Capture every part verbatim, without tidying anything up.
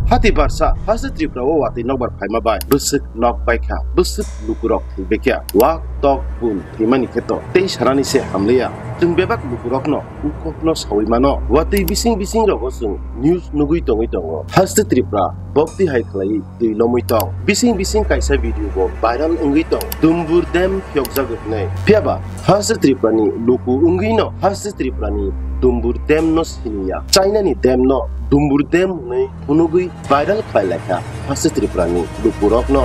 Hati barsa haste Tripura o watwi nokbar phaima bai bwswk nok baikha, bwswk lukurok thwibaikha, wak tok bun thwimani kheto tei sanani se hamliya. Chwng bebak lukurokno ukokno sawi mano. Watwi bising bising rogo chwng news nugwi tongwi tongo. Haste Tripura bokti hai khlaiwi twi lomwi tong. Bising bising kaisa video bo viral wngwi tong. Dumbur dam phiyokjago hwnwi. Phiyaba haste Tripurani luku wngwino haste Tripurani Dumbur dam no siniya. China ni dam no Dumbur dam hwnwi phunugwi viral khlai laikha haste Tripurani lukurokno.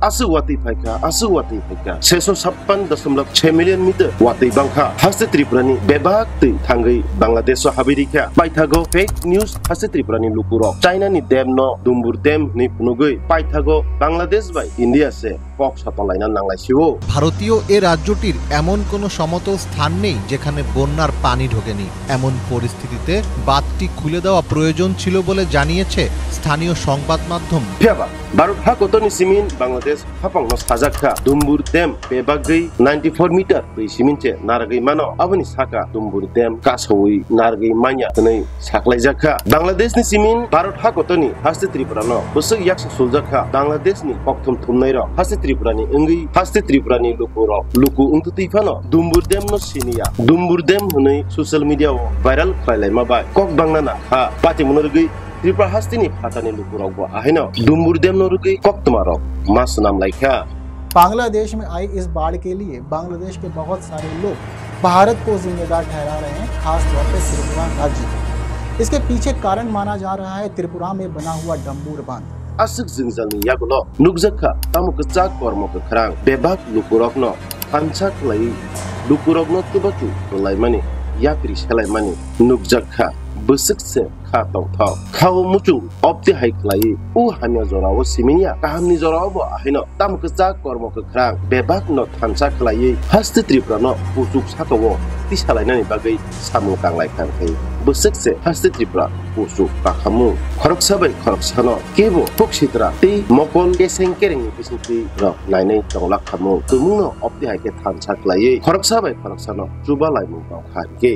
Aswk watwi phaikha, aswk watwi phaikha. Seso sappan dasamlab se million meter watwi bangkha. Haste Tripurani bebak twi thangwi Bangladesh o habwi rikha. Paithago fake news haste Tripurani lukurok. China ni dam no Dumbur dam hwnwi phunugwi paithago Bangladesh bai India se kok sotolaina nanglaisio. ভারতীয় এ রাজ্যটির এমন কোনো সমতল স্থান নেই যেখানে বন্যার পানি ঢোকেনি। এমন পরিস্থিতিতে বাঁধটি খুলে দেওয়া প্রয়োজন ছিল বলে জানিয়েছে স্থানীয় সংবাদ মাধ্যম। Phiyaba Bharat hakotorni simin Bangladesh haphangno sajak kha Dumbur dam bebagwi ninety four meter twi simin se naragwi mano. Aboni saka Dumbur dam kasawi naragwi manya hwnwi saklaijak kha. Bangladesh ni simin Bharat hakotorni haste Tripura no bwswk yaksa suljak kha. Bangladesh ni kokthum thumnai rok haste Tripura ni wngwi haste Tripura ni luku rok luku wngtwi phano Dumbur dam no siniya. Dumbur dam hwnwi social media o viral khlai laima bai kok bangna nang kha. Patimung no rwgwi Tripura haste ni phatani luku rok bo ahaino Dumbur dam no rwgwi koktwma rok ma swnam lai kha. Bangladesh में आई इस बाढ़ के लिए बांग्लादेश के बहुत सारे लोग भारत को जिम्मेदार ठहरा रहे हैं, खास तौर पे त्रिपुरा राज्य को। इसके पीछे कारण माना जा रहा है त्रिपुरा में बना हुआ डंबूर बांध। Aswk jwngjalni yagulo nukjak kha tamo kwchak kormo kwkhrang bebak lukurokno thansa khlaiwi lukurokno tubatu rwlaimani yapri selaimani nukjak kha. Bwswk se kha tongthok. Khao muchung opti hai khlaiwi u hamya jorao siminiya, kahamni jorao bo ahaino tamo kwchak kormo kwkhrang bebakno thansa khlaiwi haste Tripurano kuchuk sakao tisalainani bagwi samung kanglai kha, khai bwswk se haste Tripura kuchuk kakhamu. Khoroksa bai khoroksano kebo khuk sitra tei mokol keseng kerengni bisingtwi rok nainai tonglak khamu. Tumungno opti hai khe thansa khlaiwi khoroksa bai khoroksano chuba laimung tong kha, hwnkhe